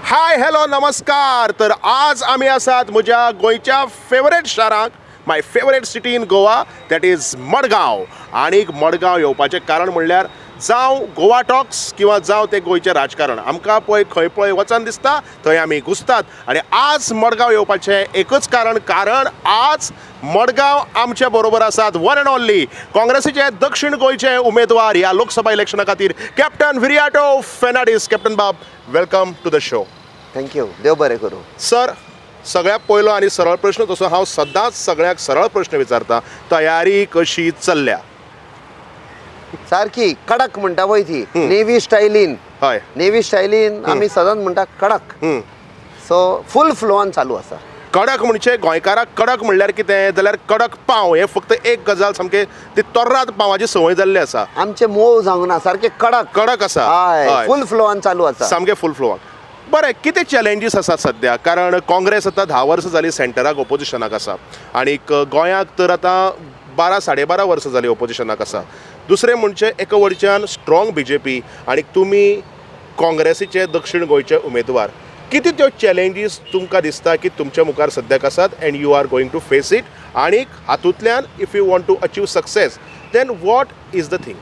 Hi hello नमस्कार. तर आज आमी आसात म्हज्या गोंयच्या फेवरेट शारांत, my favourite city in Goa, that is Madgaon. आनीक मडगांव येवपाचें कारण म्हणल्यार जावं गोवा टॉक्स किंवा जावं तें गोंयचें राजकारण, आमकां पळय खंय पळय वचन दिसता थंय आमी घुसतात. आनी आज मडगांव येवपाचें एकच कारण, कारण आज मडगांव आमचे बरोबर आसात वन एंड ओनली काँग्रेसीचे दक्षिण गोंयचे उमेदवार ह्या लोकसभा इलेक्शना खातीर कॅप्टन विरियाटो फेर्नांडीस. कॅप्टन बाब, welcome to the show. Thank you, देव बरें करूं. सर, सगळ्यात पयलो आनी सरळ प्रश्न, तसो हांव सदांच सगळ्याक सरळ प्रश्न विचारता, तयारी कशी चल्ल्या? सारकी कडक म्हणटा पळय ती नेवी स्टायलीन. हय, नेवी स्टायलीन आमी सदांच म्हणटा कडक. सो फूल फ्लोआन चालू आसा. कडक म्हणजे गोंयकाराक कडक म्हणल्यार कितें जाल्यार कडक पाव हे फक्त एक गजाल सामकें ती तोर्रात पावाची संवय जाल्ली आसा. आमचे मोव जावंक ना, सारके कडक कडक आसा. हय, फूल फ्लोआन चालू आसा, सामकें फूल फ्लोआन. बरें, कितें चॅलेंजीस आसात सद्या? कारण काँग्रेस आतां 10 वर्सां जालीं सेंटराक ओपोजिशनाक आसा आनीक गोंयाक तर आतां 12 साडे 12 वर्सां जालीं ओपोजिशनाक आसा. दुसरें म्हणजे एका वटच्यान स्ट्रॉंग बीजेपी आनी तुमी काँग्रेसीचे दक्षिण गोंयचे उमेदवार, कितें त्यो चॅलेंजीस तुमकां दिसता की तुमच्या मुखार सद्याक आसात and you are going to face it, आनीक हातूंतल्यान if you want to achieve success then what is the thing?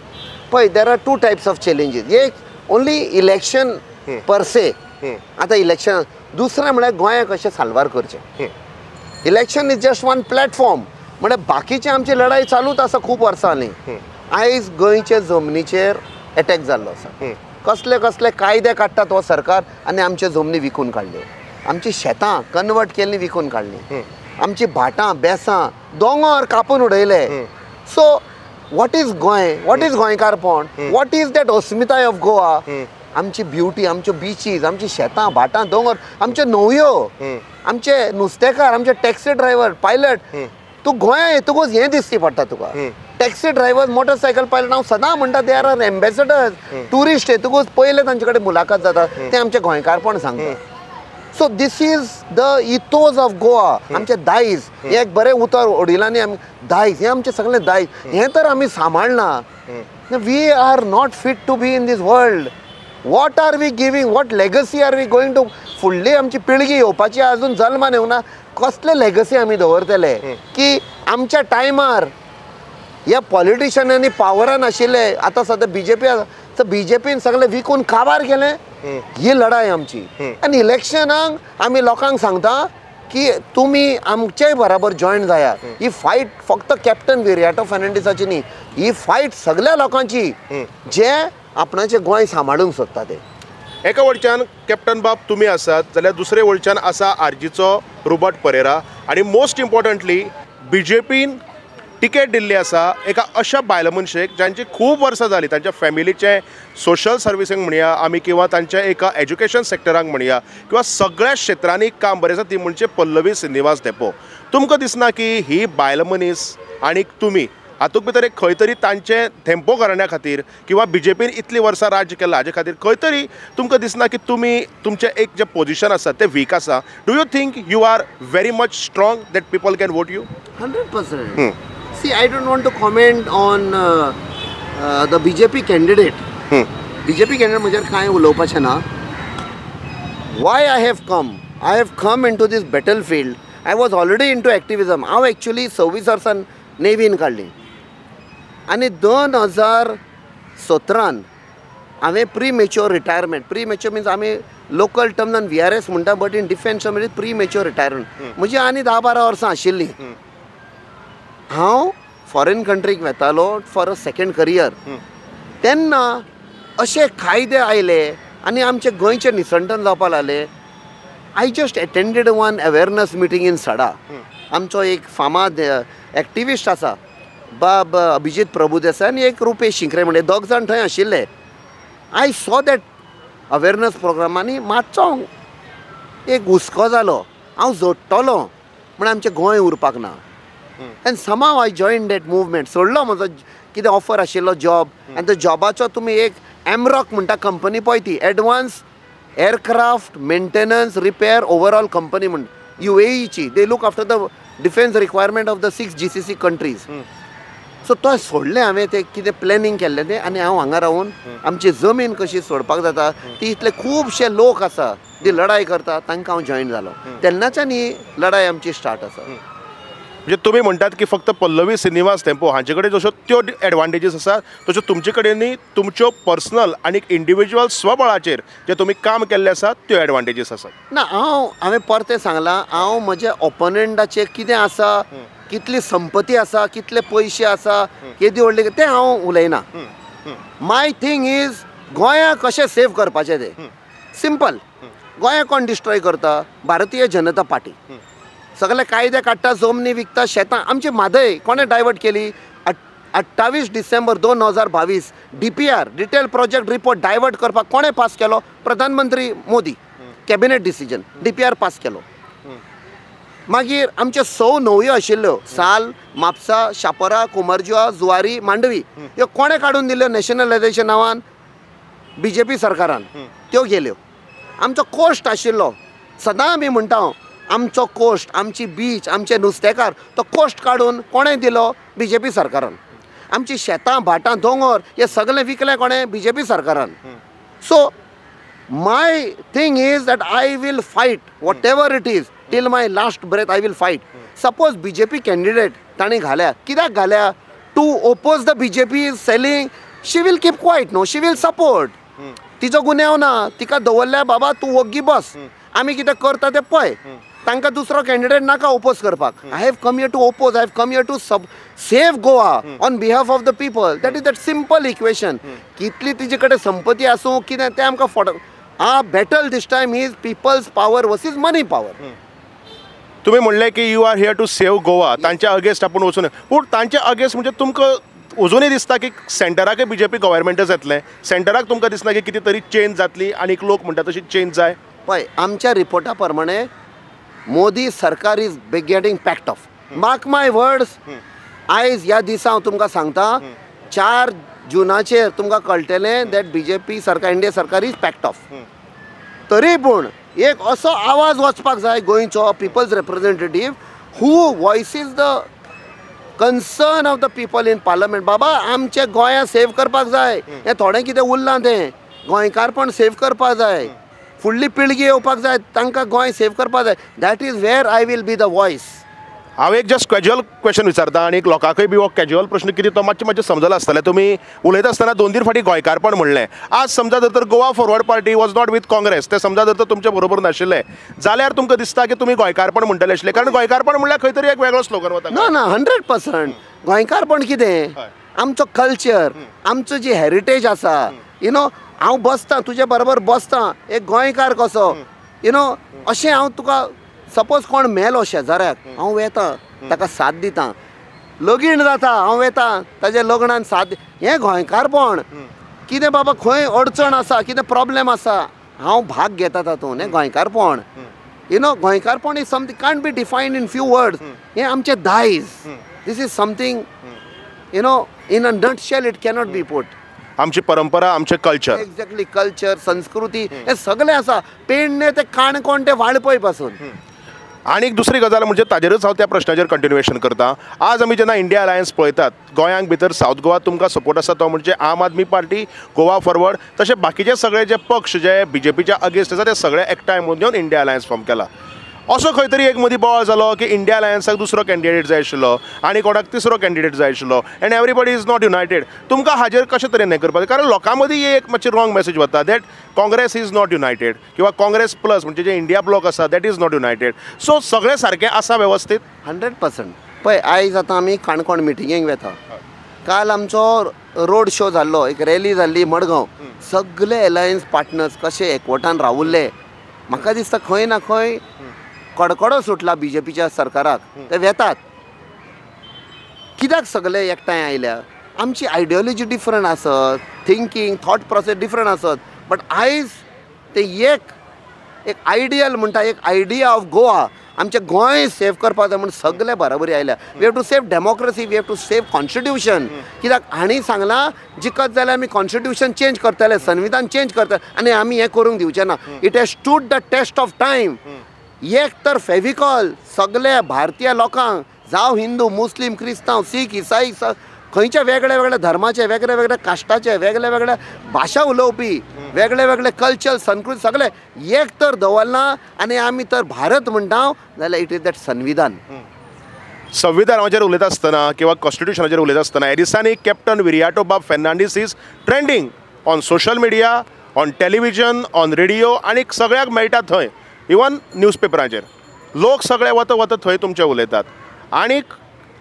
पळय, there are 2 types of challenges. एक ओनली इलेक्शन पर से, आतां इलेक्शन. दुसरें म्हळ्यार गोंयाक कशें साल्वार करचें. Election is just one platform, म्हळ्यार बाकीची आमची लढाई चालूच आसा खूब वर्सां जालीं. आयज गोंयचे जमनीचेर एटॅक जाल्लो आसा. कसले कसले कायदे काडटात हो सरकार आनी आमचे जमनी विकून काडल्यो, आमची शेतां कन्वर्ट केल्लीं विकून काडलीं, आमची भाटां बेसां दोंगर कापून उडयले. So what is Goa, what is गोंयकारपण, what is that अस्मिताय ऑफ गोवा? आमची ब्युटी, आमच्यो बिचीज, आमची शेतां भाटां दोंगर, आमच्यो न्हंयो, आमचे नुस्तेकार, आमचे टॅक्सी ड्रायव्हर पायलट. तूं गोंया येतकूच हें दिसती पडटा तुका. टॅक्सी ड्रायव्हर, मोटरसायकल पायलट, हांव सदां म्हणटा they are are ambassadors. Tourist येतकूच पयले तांचे कडेन मुलाखत जाता, ते आमचें गोंयकारपण सांगता. So this is the ethos of Goa. आमचें दायज, हें एक बरें उतर वडिलांनी आमी दायज, हें आमचें सगळें दायज, हें तर आमी सांबाळना. We are not fit to be in this world. What are we giving, what legacy are we going to? फुडली आमची पिळगी येवपाची अजून जल्मान येवना, कसले लेगसी आमी दवरतले की आमच्या टायमार ह्या पॉलिटिशनांनी पावरान आशिल्ले. आतां सद्या बीजेपी आसा, तर बीजेपीन सगळें विकून काबार केलें. ही लढाय आमची. आनी इलेक्शनाक आमी लोकांक सांगता की तुमी आमचे बराबर जॉयन जायात. ही फायट फक्त कॅप्टन विरियाटो फेर्नांडीसाची न्ही, ही फायट सगळ्या लोकांची जे आपणाचें गोंय सांबाळूंक सोदता ते. एका वटच्यान कॅप्टन बाब तुमी आसात जाल्यार दुसरे वटच्यान आसा आरजीचो रोबर्ट परेरा, आनी मोस्ट इम्पॉर्टंटली बीजेपीन टिकेट दिल्ली आसा एका अशा बायल मनशेक जांची खूब वर्सां जालीं तांच्या फॅमिलीचें सोशल सर्विसींग म्हणया आमी किंवा तांच्या एका एज्युकेशन सेक्टराक म्हणया किंवा सगळ्या क्षेत्रांनी काम बरें आसा, ती म्हणजे पल्लवी श्रीनिवास धेंपो. तुमकां दिसना की ही बायल मनीस आनी तुमी हातूंत भितर एक खंय तरी तांचें धेंपो घराण्या खातीर किंवा बीजेपीन इतलीं वर्सां राज्य केलां हाजे खातीर खंय तरी तुमकां दिसना की तुमी तुमचें एक जें पोजिशन आसा तें वीक आसा? Do you think you are very much strong that people can vote you? 100%. See, I don't want to comment on the BJP candidate. BJP candidate म्हजेर कांय उलोवपाचें ना. Why I have come? I have come into this battlefield. I was already into activism. हांव actually 26 वर्सां नेवीन काडली आनी 2017 हांवें premature retirement. Premature means आमी लोकल टर्म्सान व्ही आर एस म्हणटा, but in defence term is premature retirement. म्हजी आनी 10-12 वर्सां आशिल्लीं. हांव फॉरेन कंट्रीक वेतालो फॉर अ सेकेंड करियर. तेन्ना अशे कायदे आयले आनी आमचे गोंयचें निसंटन जावपाक लागलें. I just attended one awareness meeting in Sada. आमचो एक फामाद एक्टिविस्ट आसा बाब अभिजीत प्रभुदेसाय आनी एक रुपेश शिंक्रे म्हणजे दोग जाण थंय आशिल्ले. I saw that awareness programme आनी मातसो एक हुस्को जालो, हांव जोडटलो म्हण आमचें गोंय उरपाक ना. And somehow I join that movement. सोडलो म्हजो कितें ऑफर आशिल्लो जॉब, आनी त्या जॉबाचो तुमी एक एमरॉक म्हणटा कंपनी पळय ती advance aircraft maintenance repair overall company म्हण UAEची. They look after the defence requirement of the 6 GCC countries. So तो सोडलें हांवें तें कितें प्लॅनिंग केल्लें तें आनी हांव हांगा रावून आमची जमीन कशी सोडपाक जाता ती इतले खुबशे लोक आसा ती लढाय करता तांकां हांव जॉयन जालो तेन्नाच्यान ही लढाय आमची स्टार्ट आसा. म्हणजे तुमी म्हणटात की फक्त पल्लवी श्रीनिवास धेंपो हांचे कडेन जश्यो त्यो एडवांटेजीस आसात तश्यो तुमचे कडेन न्ही तुमच्यो पर्सनल आनी इंडिविज्युअल स्वबळाचेर जे तुमी काम केल्लें आसा त्यो एडवांटेजीस आसात. ना हांवें परतें सांगलां हांव म्हज्या ओपोनंटाचें कितें आसा कितली संपत्ती आसा कितले पयशे आसा केदी व्हडली तें हांव उलयना. My thing is गोंया कशें सेव करपाचें तें सिंपल. गोंया कोण डिस्ट्रॉय करता? भारतीय जनता पार्टी. सगळे कायदे काडटा जमनी विकता शेतां आमची म्हादय कोणें डायवर्ट केली? 28 डिसेंबर 2022 DPR detail project report divert करपाक कोणें पास केलो? प्रधानमंत्री Modi. Cabinet decision DPR pass केलो. मागीर आमच्यो 6 न्हंयो आशिल्ल्यो साल म्हापसा शापोरा कुमारजुआ जुवारी मांडवी ह्यो कोणें काडून दिल्यो नॅशनलायझेशन नांवान? बीजेपी सरकारान त्यो गेल्यो. आमचो कोस्ट आशिल्लो सदां आमी म्हणटा आमचो कोस्ट आमची बीच आमचे नुस्तेकार तो कोस्ट काडून कोणें दिलो? बीजेपी सरकारान. आमची शेतां भाटां दोंगर हे सगळें विकलें कोणें? बीजेपी सरकारान. So my thing is that I will fight whatever it is till my last breath I will fight. Suppose BJP candidate तांणी घाल्या कित्याक घाल्या? To oppose the BJP is selling. She will keep quiet no she will support. तिचो गुन्यांव ना तिका दवरल्या बाबा तूं वग्गी बस आमी कितें करता तें पळय. तांकां दुसरो कॅन्डिडेट नाका ओपोज करपाक. I have come here to oppose I have come here to save Goa on behalf of the people. That is that simple equation. कितली तिजे कडेन संपत्ती आसूं कितें तें आमकां फोट आ battle this time is people's power versus money power. तुमी म्हणलें की you are here to save Goa तांच्या अगेन्स्ट आपूण वचून पूण तांच्या अगेन्स्ट म्हणजे तुमकां अजुनूय दिसता की सेंटराकय बीजेपी गव्हर्मेंटच येतलें सेंटराक तुमकां दिसना की कितें तरी चेंज जातली आनी लोक म्हणटा तशी चेंज जाय? पळय आमच्या रिपोर्टा प्रमाणे मोदी सरकार is getting packed off. Mark my words. आयज ह्या दिसा हांव तुमकां सांगता 4 जुनाचेर तुमकां कळटलें that BJP सरकार इंडिया सरकार is packed of. तरी पूण एक असो आवाज वचपाक जाय गोंयचो people's representative who voices the concern of the people in parliament. बाबा आमचें गोंया सेव करपाक जाय हें थोडें कितें उरलां तें गोंयकारपण सेव करपाक जाय फुडली पिळगी येवपाक जाय तांकां गोंय सेव करपाक जाय. That is where I will be the voice. हांव एक जस्ट कॅज्युअल क्वेश्चन विचारता आनी लोकांकय बी हो कॅज्युअल प्रश्न कितें तो मातशें मातशें समजलो आसतलें. तुमी उलयता आसतना 2 दीस फाटीं गोंयकारपण म्हणलें. आज समजा जर तर Goa forward party was not with Congress ते समजा जर तर तुमच्या बरोबर नाशिल्लें जाल्यार तुमकां दिसता की तुमी गोंयकारपण म्हणटले आशिल्ले? कारण गोंयकारपण म्हणल्यार खंय तरी एक वेगळो स्लोगन वता. ना ना 100% गोंयकारपण कितें आमचो कल्चर आमचो जी हेरिटेज आसा you know. हांव बसता तुजे बरोबर बसता एक गोंयकार कसो you know अशें हांव तुका सपोज कोण मेलो शेजाऱ्याक हांव वेता ताका साथ दिता लगीन जाता हांव वेता ताजे लग्नान साथ. हें गोंयकारपण कितें बाबा खंय अडचण आसा कितें प्रॉब्लेम आसा हांव भाग घेता तातूंत. हें गोंयकारपण you know. गोंयकारपण is something can't be defined in few words. हें आमचें दायज. This is something you know in a nutshell it cannot be put. आमची परंपरा आमचें कल्चर. एक्झॅक्टली कल्चर संस्कृती हें सगळें आसा पेडणे ते काणकोण ते वाळपय पासून. आनी एक दुसरी गजाल म्हणजे ताजेरच हांव त्या प्रश्नाचेर कंटिन्युएशन करता. आज आमी जेन्ना इंडिया अलायन्स पळयतात गोंयांक भितर सावथ गोवा तुमकां सपोर्ट आसा तो म्हणजे आम आदमी पार्टी गोवा फॉरवर्ड तशें बाकीचे सगळे जे पक्ष जे बीजेपीच्या अगेन्स्ट आसा ते सगळे एकठांय म्हणून येवन इंडिया अलायन्स फॉर्म केला. असो खंय तरी एक मदीं बोवाळ जालो की इंडिया अलायन्साक दुसरो कॅन्डिडेट जाय आशिल्लो आनी कोणाक तिसरो कॅन्डिडेट जाय आशिल्लो and everybody is not united. तुमकां हाजेर कशें तरेन हें करपाक? कारण लोकां मदीं एक मातशी रॉंग मॅसेज वता that Congress is not united किंवा काँग्रेस प्लस म्हणजे जे इंडिया ब्लॉक आसा that is not united. So सगळें सारकें आसा वेवस्थीत? 100%. पळय आयज आतां आमी काणकोण मिटिंगेक वेता. काल आमचो रोड शो जाल्लो एक रॅली जाल्ली मडगांव. सगळे अलायन्स पार्टनर्स कशे एकवटान रावुल्ले म्हाका दिसता खंय ना खंय कडकडो सुटला बीजेपीच्या सरकाराक. ते वेतात कित्याक सगळे एकठांय आयल्या? आमची आयडियोलॉजी डिफरंट आसत थिंकींग थॉट प्रोसेस डिफरंट आसत बट आयज ते एक एक आयडियल म्हणटा एक आयडिया ऑफ गोवा आमचें गोंय सेव करपाक जाय म्हूण सगळे बराबरी आयल्या. We have to save democracy we have to save constitution. कित्याक हांणी सांगलां जिखत जाल्यार आमी कॉन्स्टिट्यूशन चेंज करतले संविधान चेंज करतले आनी आमी हें करूंक दिवचें ना. It has stood the test of time. एक तर फेविकॉल सगळे भारतीय लोकांक जावं हिंदू मुस्लीम क्रिस्तांव सीख इसाई खंयच्या वेगळ्या वेगळ्या धर्माचे, वेगळ्या वेगळ्या कास्टाचे, वेगळ्या वेगळ्या भाशा उलोवपी, वेगळे वेगळे कल्चर, संस्कृती सगळे एक तर दवरला आनी आमी तर भारत म्हणटा जाल्यार it is that संविधान. संविधानाचेर उलयता आसतना किंवा कॉन्स्टिट्युशनाचेर उलयता आसतना ह्या दिसांनी कॅप्टन विरियाटो बाब Fernandes is trending on social media, on television, on radio आनी सगळ्याक मेळटा थंय, इवन न्यूजपेपराचेर लोक सगळे वता वता थंय तुमचे उलयतात. आनीक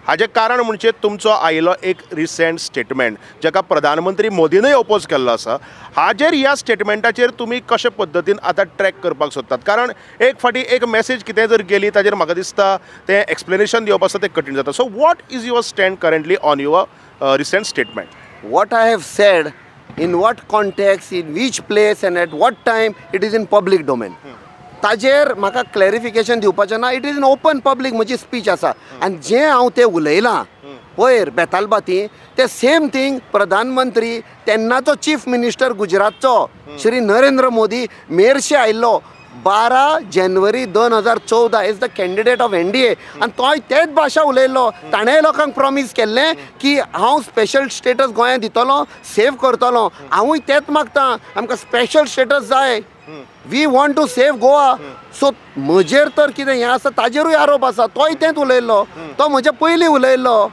हाजें कारण म्हणजे तुमचो आयिल्लो एक रिसेंट स्टेटमेंट जाका प्रधानमंत्री मोदीनूय ओपोज केल्लो आसा. हाजेर ह्या स्टेटमेंटाचेर तुमी कशे पद्दतीन आतां ट्रॅक करपाक सोदतात? कारण एक फावटी एक मॅसेज कितें जर गेली ताजेर म्हाका दिसता तें एक्सप्लेनेशन दिवप आसा तें कठीण जाता. So what is your stand currently on your recent statement? What I have said, in what context, in which place and at what time, it is in public domain. ताजेर म्हाका क्लॅरिफिकेशन दिवपाचें ना. It is in open public म्हजी speech आसा आनी जें हांव तें उलयलां पयर बेतालबाती तें सेम थींग प्रधानमंत्री तेन्नाचो चीफ मिनिस्टर गुजरातचो श्री नरेंद्र मोदी मेरशे आयिल्लो 12 जानेवारी 2014 as the candidate of NDA आनी तोय तेच भाशा उलयल्लो. ताणें लोकांक प्रॉमीस केल्लें की हांव स्पेशल स्टेटस गोंयांत दितलो, सेव करतलो. हांवूय तेंच मागता, आमकां स्पेशल स्टेटस जाय, we want to save Goa. So म्हजेर तर कितें हें आसा ताजेरूय आरोप आसा. तोय तेंच उलयल्लो, तो म्हजे पयलीं उलयल्लो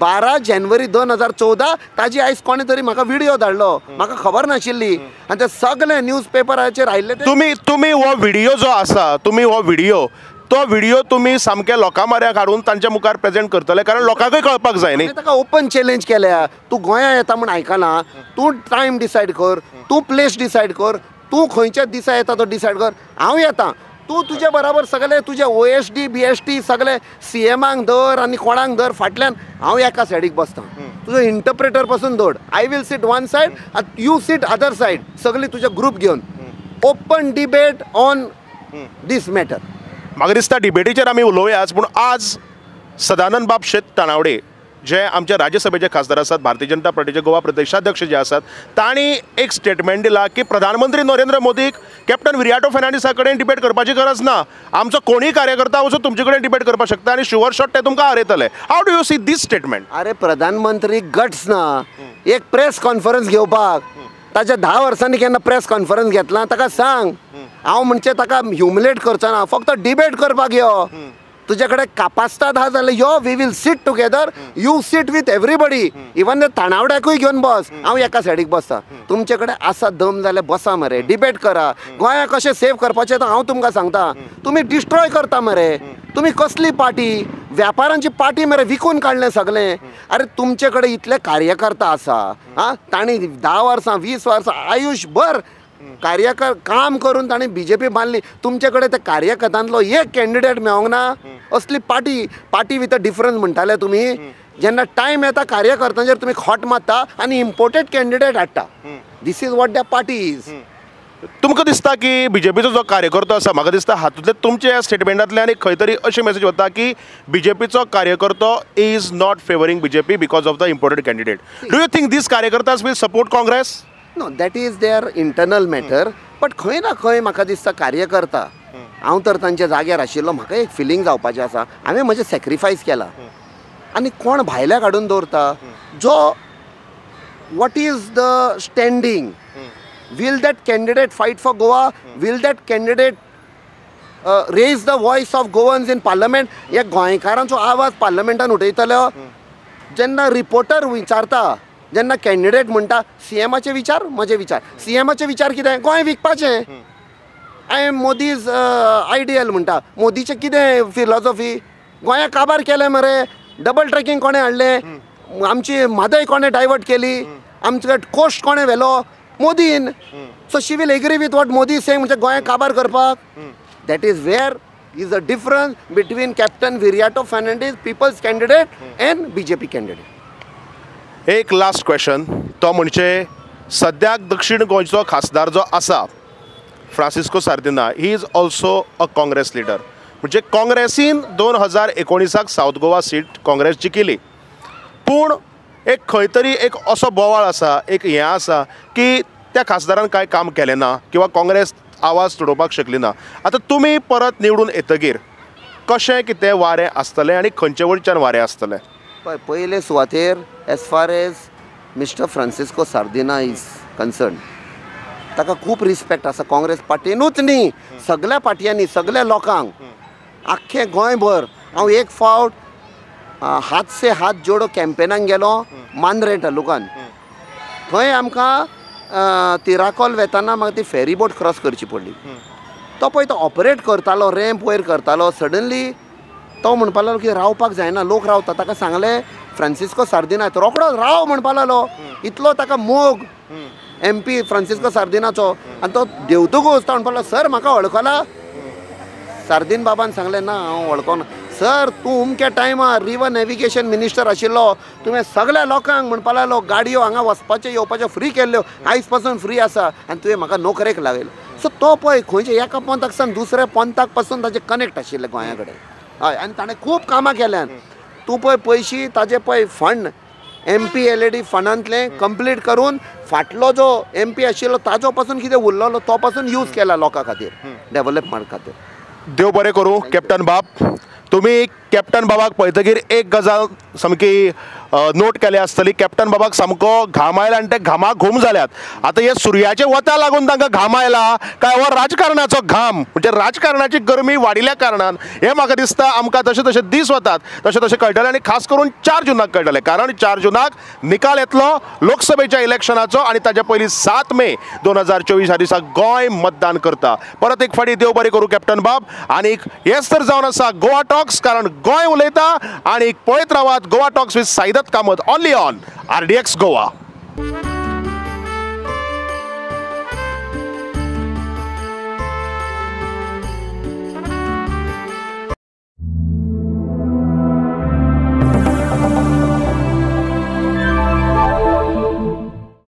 12 जानेवारी 2014. ताजी आयज कोणें तरी म्हाका व्हिडियो धाडलो, म्हाका खबर नाशिल्ली आनी ते सगळे न्यूज पेपराचेर आयिल्ले. तुमी तुमी हो व्हिडियो जो आसा, तुमी हो व्हिडियो, तो व्हिडियो तुमी सामके लोकां म्हऱ्याक हाडून तांच्या मुखार प्रेजेंट करतले, कारण लोकांकूय कळपाक जाय न्ही. ताका ओपन चॅलेंज केल्या, तूं गोंया येता म्हूण आयकलां, तूं टायम डिसायड कर, तूं प्लेस डिसायड कर, तूं खंयच्या दिसा येता तो डिसायड कर, हांव येता, तूं तुजे बराबर सगळे तुजे OSD BST सगळे CMांक धर आनी कोणाक धर, फाटल्यान हांव एका सायडीक बसता, तुजो इंटरप्रेटर पासून धर, I will sit one side, you sit other side, सगळी तुजे ग्रूप घेवन open debate on this matter. म्हाका दिसता डिबेटीचेर आमी उलोवयाच, पूण आज सदानंद बाब शेट तानावडे जे आमच्या राज्यसभेचे खासदार आसात, भारतीय जनता पार्टीचे गोवा प्रदेशाध्यक्ष जे आसात, तांणी एक स्टेटमेंट दिला की प्रधानमंत्री नरेंद्र मोदीक कॅप्टन विरियाटो फेर्नांडीसा कडेन डिबेट करपाची गरज ना, आमचो कोणूय कार्यकर्ता वचून तुमचे कडेन डिबेट करपाक शकता आनी शुअर शॉट ते तुमकां हारयतले. How do you see this statement? अरे प्रधानमंत्री गट्स ना एक प्रेस कॉन्फरन्स घेवपाक. ताच्या 10 वर्सांनी केन्ना प्रेस कॉन्फरन्स घेतला ताका सांग. हांव म्हणजे ताका ह्युमिलेट करचो ना, फक्त डिबेट करपाक यो. तुजे कडेन कापास्ताद आहा जाल्यार यो, we will sit together, you sit with everybody, even ताणावड्याकूय घेवन बस, हांव एका सायडीक बसता. तुमचे कडेन आसा दम जाल्यार बसा मरे, डिबेट करा. गोंया कशें सेव करपाचें तो हांव तुमकां सांगता. तुमी डिस्ट्रॉय करता मरे, तुमी कसली पार्टी, व्यापारांची पार्टी मरे, विकून काडलें सगळें. अरे तुमचे कडेन इतले कार्यकर्ता आसा, आं, तांणी 10 वर्सां 20 वर्सां आयुशभर कार्यकर काम करून तांणी बीजेपी बांदली. तुमचे कडेन त्या कार्यकर्त्यांतलो एक कॅन्डिडेट मेळोंक ना. असली party, party with a difference म्हणटाले तुमी. जेन्ना टायम येता कार्यकर्त्यांचेर तुमी खोट मारता आनी इम्पोर्टेड कॅन्डिडेट हाडटा. This is what the party is. तुमकां दिसता की बीजेपीचो जो कार्यकर्तो आसा, म्हाका दिसता हातूंतले तुमच्या स्टेटमेंटांतल्यान एक खंय तरी अशी मॅसेज वता की बीजेपीचो कार्यकर्तो is not favouring BJP because of the imported candidate. Do you think these कार्यकर्तास will support Congress? No, that is their internal matter. But खंय ना खंय म्हाका दिसता कार्यकर्ता, हांव तर तांच्या जाग्यार आशिल्लो, म्हाका एक फिलींग जावपाचें आसा, हांवें म्हजें सॅक्रिफायस केलां आनी कोण भायल्याक हाडून दवरता जो what is the standing, will that candidate fight for Goa, will that candidate raise the voice of Goans in parliament? ह्या गोंयकारांचो आवाज पार्लमेंटान उठयतलो. जेन्ना रिपोर्टर विचारता, जेन्ना कॅन्डिडेट म्हणटा सीएमाचे विचार म्हजे विचार, सीएमाचे विचार कितें, गोंय विकपाचें, I am Modi's ideal म्हणटा. मोदीचें कितें फिलॉसॉफी, गोंया काबार केलें मरे, डबल ट्रॅकिंग कोणें हाडलें, आमची म्हादय कोणें डायवर्ट केली, आमचे कोस्ट कोणें व्हेलो, मोदीन. So she will agree with what Modi say, म्हणजे गोंय काबार करपाक. That is where is a difference between Captain Viriato Fernandes people's candidate and BJP candidate. एक लास्ट क्वेश्चन, तो म्हणजे सद्याक दक्षिण गोंयचो खासदार जो आसा Francisco Sardinha, he is also a Congress leader. म्हणजे काँग्रेसीन 2019 सावथ गोवा सीट काँग्रेस जिखली, पूण एक खंय तरी एक असो बोवाळ आसा, एक हें आसा की त्या खासदारान कांय काम केलें ना किंवा काँग्रेस आवाज चडोवपाक शकली ना. आतां तुमी परत निवडून येतगीर कशें कितें वारें आसतलें आनी खंयचे वटच्यान वारें आसतलें? पळय, पयले सुवातेर as far as Mister Francisco Sardinha is concern, ताका खूब रिस्पेक्ट आसा काँग्रेस पार्टीनूच न्ही, सगळ्या पार्टयांनी, सगळ्या लोकांक, आख्खें गोंयभर. हांव एक फावट हात से हात जोडो कॅम्पेनाक गेलो मांद्रें तालुकान, थंय आमकां तिराकोल वेताना म्हाका ती फेरी बोट क्रॉस करची पडली. तो पळय तो ऑपरेट करतालो, रॅम्प वयर करतालो. सडनली तो म्हणपा लागलो की रावपाक जायना, लोक रावता. ताका सांगलें फ्रांसिस्को सार्दिना, तो रोकडो राव म्हणपा लागलो. इतलो ताका मोग एम पी फ्रांसिस्को सार्दिनाचो. आनी तो देंवतकूच तो म्हणपा लागलो, सर म्हाका वळखला? सार्दीन बाबान सांगलें, ना, हांव वळखना. सर, तूं अमक्या टायमार रिवर नॅविगेशन मिनिस्टर आशिल्लो, तुवें सगळ्या लोकांक, म्हणपा लागलो, गाडयो हांगा वचपाच्यो येवपाच्यो फ्री केल्ल्यो, आयज पासून फ्री आसा आनी तुवें म्हाका नोकरेक लागयलो. सो तो पळय खंयच्या एका पंथाक सावन दुसऱ्या पंथाक पासून ताजें कनेक्ट आशिल्लें गोंया कडेन. हय, आनी ताणें खूब कामां केल्यान. तूं पळय पयशी ताजे पळय फंड एमपीएलएडी फंडांतलें कंप्लीट करून फाटलो जो एमपी आशिल्लो ताजो पासून कितें उरलेलो तो पासून यूज केला लोकां खातीर, डेवलपमेंट खातीर. देव बरें करूं कॅप्टन बाब. तुमी कॅप्टन बाबाक पळयतकीर एक गजाल सामकी नोट केल्या आसतली, कॅप्टन बाबाक सामको घाम आयला आनी ते घामाक घूम जाल्यात. आतां हे सुर्याचे वता लागून तांकां घाम आयला काय हो राजकारणाचो घाम, म्हणजे राजकारणाची गरमी वाडिल्ल्या कारणान, हें म्हाका दिसता आमकां जशे जशे दीस वतात तशें तशें कळटलें. आनी खास करून 4 जुनाक कळटलें, कारण 4 जुनाक निकाल येतलो लोकसभेच्या इलेक्शनाचो आनी ताच्या पयलीं 7 मे 2024 ह्या दिसा गोंय मतदान करता. परत एक फावटी देव बरें करूं कॅप्टन बाब. आनी हेच तर जावन आसा गोवा टॉक्स, कारण गोंय उलयता. आनी पळयत रावात Goa talks with Saidatt Kamat only on RDX Goa.